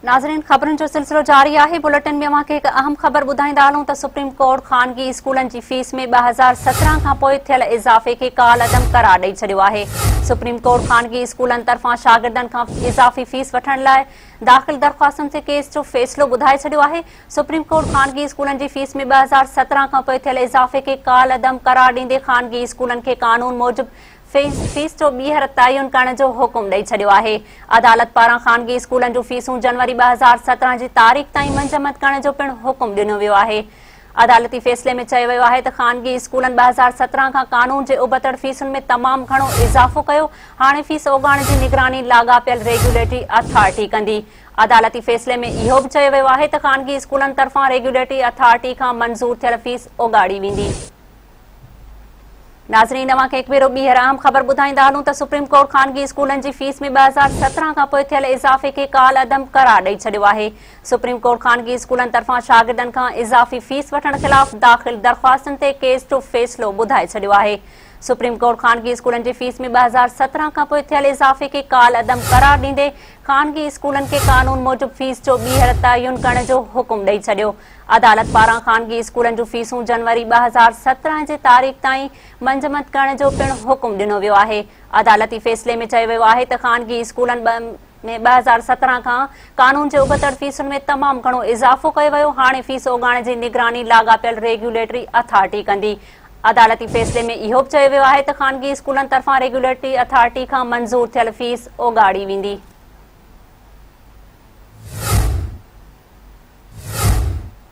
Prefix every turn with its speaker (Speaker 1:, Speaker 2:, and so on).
Speaker 1: ناظرين خبرن جو سلسلو جاري آهي بليٽن ۾ اوهان کي هڪ اهم خبر ٻڌائيندا هلون ته سپريم ڪورٽ خانگي اسڪولن جي فيس ۾ 2017 کان پوء ٿيل اضافي کي ڪالعدم قرار ڏئي ڇڏيو آهي سپريم ڪورٽ خانگي اسڪولن طرفان شاگردن کان اضافي فيس وٺڻ لاء داخل درخواستن تي ڪيس جو فيصلو ٻڌائي ڇڏيو آهي سپريم ڪورٽ خانگي اسڪولن جي فيس ۾ 2017 کان پوء ٿيل اضافي کي ڪالعدم قرار ڏيندي خانگي اسڪولن کي قانون موجب فيس جو ٻيهر تعين ڪرڻ جو حڪم ڏئي ڇڏيو آهي. عدالت پاران خانگي اسڪولن جون فيسون جنوري 2017 جي تاريخ تائين منجمد ڪرڻ جو پڻ حڪم ڏنو ويو آهي. عدالتي فيصلي ۾ چيو ويو آهي ته خانگي اسڪولن 2017 کان قانون جي ابتڙ فيسن ۾ تمام گهڻو اضافو ڪيو، هاڻي فيس اوڳاڙڻ جي نگراني لاڳاپيل ريگيوليٽري اٿارٽي ڪندي. عدالتي فيصلي ۾ اهو به چيو ويو آهي ته خانگي اسڪولن طرفان ريگيوليٽري اٿارٽي کان منظور ٿيل فيس اوڳاڙي ويندي. ناظرين اوهان کي هڪ ڀيرو ٻيهر اهم خبر ٻڌائيندا هلون ته سپريم ڪورٽ خانگي اسڪولن جي فيس ۾ 2017 کان پوء ٿيل اضافي کي ڪالعدم قرار ڏئي ڇڏيو آهي سپريم ڪورٽ خانگي اسڪولن طرفان شاگردن کان اضافي فيس وٺڻ خلاف داخل درخواستن تي ڪيس جو فيصلو ٻڌائي ڇڏيو آهي سپريم ڪورٽ خانگي اسڪولن جي فيس ۾ 2017 کان پوء ٿيل اضافي کي ڪالعدم قرار ڏيندي خانگي اسڪولن کي قانون موجب فيس جو ٻيهر تعين ڪرڻ جو حڪم ڏئي ڇڏيو عدالت پاران خانگي اسڪولن جون فيسون جنوري 2017 جي تاريخ تائين منجمد ڪرڻ جو پڻ حڪم ڏنو ويو آهي. عدالتي فيصلي ۾ چيو ويو آهي ته خانگي اسڪولن ۾ 2017 کان قانون جي ابتڙ فيسن ۾ تمام گهڻو اضافو ڪيو ويو، هاڻي فيس اوڳاڙڻ جي نگراني لاڳاپيل ريگيوليٽري اٿارٽي ڪندي. عدالتي فيصلي ۾ اهو به چيو ويو آهي ته خانگي اسڪولن طرفان ريگيوليٽري اٿارٽي کان منظور ٿيل فيس اوڳاڙي ويندي.